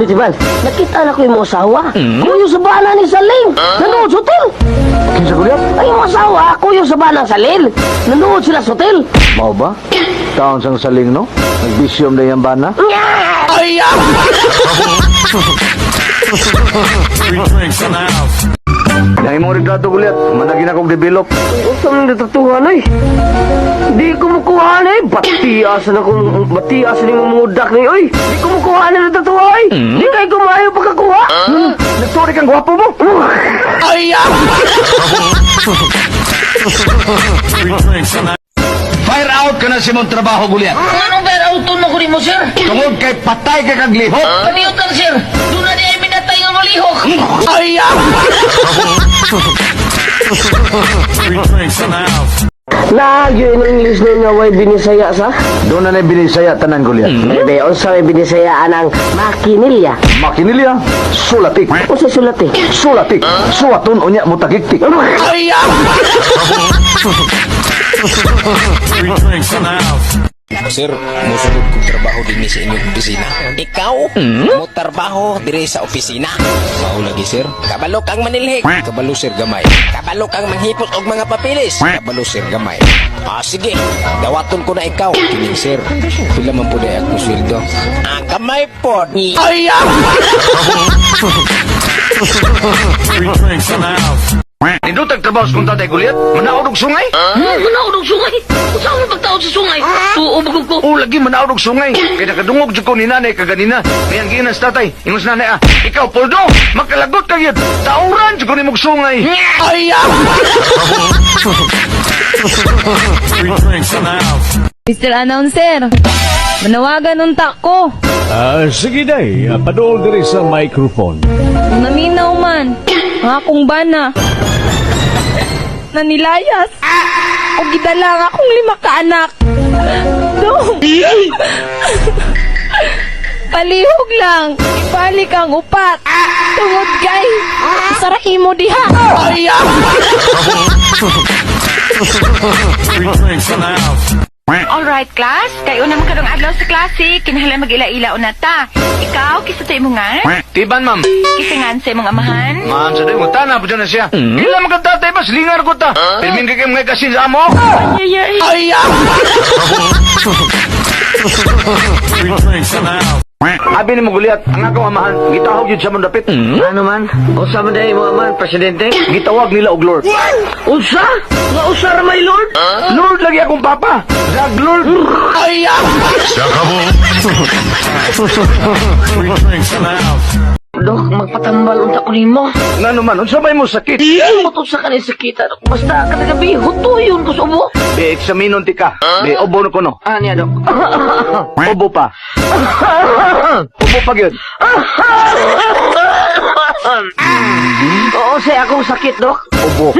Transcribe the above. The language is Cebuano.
Nitiban, nakita na ko yung mga asawa. Kuyo sa bana ni Saling. Nanood sa hotel. Kinsa, Goliath? Ay, yung asawa, kuyo sa bana sa Salil. Nanood sila sa hotel. Mao ba? Taon sang saling, no? Nagbisyom na yung bana? Free drinks in the house. Yang imong retrato, Goliath, managin akong develop. Unsa man natatuhan ay? Di ko makuha na eh. Batiasan ako, batiasan yung mga ni oy. Di ko makuha na natatuwa ay. Di kay kumayo pagkakuha. Nagturi kang gwapo mo! Free drinks in the Fire out ka na sa imong trabaho, Goliath. Anong pero auto mo ko mo, sir? Tungod kay patay ka kag lihok. Paniot lang, sir. Doon na di ay minatay nga malihok. Free drinks in the house. Nagyo in English na nga way binisaya sa? Doon na na binisaya tanan, Goliath. Bebe, unsa may binisaya anang makinilya? Makinilya, sulatik. Unsa sulat eh? Sulatik. Suwaton unya mo tagiktik. Free drinks in the house. Sir, musulod kong trabaho dinhi sa inyong opisina. Ikaw, mo trabaho dire sa opisina. Mao lagi, sir. Kabalo kang manilhig. Kabalo, sir, gamay. Kabalo kang manghipot og mga papilis. Kabalo, sir, gamay. Ah, sige, dawaton ko na ikaw. Kining, sir, pila man po akong sweldo? Ah, gamay pod. Free drinks in the house. Nindutag trabaho sa kong tatay, Goliath. Manaod og sungay. Manaod og sungay. Unsa man pagtaod sa sungay? Tuo ba ko? O lagi manaod og sungay. Kay nakadungog jud ko ni nanay kaganina. Niyang giinan sa tatay. Ingon sa nanay ah, ikaw Poldo, makalagot ka gyud. Tauran jud ko nimog sungay. Free drinks in the house. Mr. Announcer, manawagan unta ko. Ah, sige day, paduol diri sa microphone. Naminaw man, ang akong bana. Nanilayas. O gidala ang akong lima ka anak. Dong. Palihog lang. Ibalik ang upat. Tungod kay. Sarahimo diha. Free drinks in the house. Alright, class. Kay una man karong adlaw sa klase, kinahanglan mag-ila-ila una ta. Ikaw, kisa ta imong nga? Tiban, ma'am. Kisa nga sa imong amahan? Ma'am, sa mo tana po dyan na siya. Kila man kang tatay ba, silingar ko ta. Pirmin kay mga kasin sa amo. Ay, ay, Free drinks in the house. Abi ni mo Goliath, ang akong amahan, gitawag yun siya mong dapit. Ano man? Unsa man day mo man, presidente? Gitawag nila og Lord. Unsa? Nga usa ra my lord? Lord lagi akong papa. Drug Lord. Free drinks in the house. Dok, magpatambal unta ko nimo. Ngano man, unsa may mo sakit? Mutod sa kanin sakita. Dok. Basta kada gabi hutuyon ko sa ubo. Be, eksaminon ti ka. Be, ubo na ko no. Ah, niya, dok. Ubo pa. Ubo pa gyud. Oo, say akong sakit, dok. Ubo.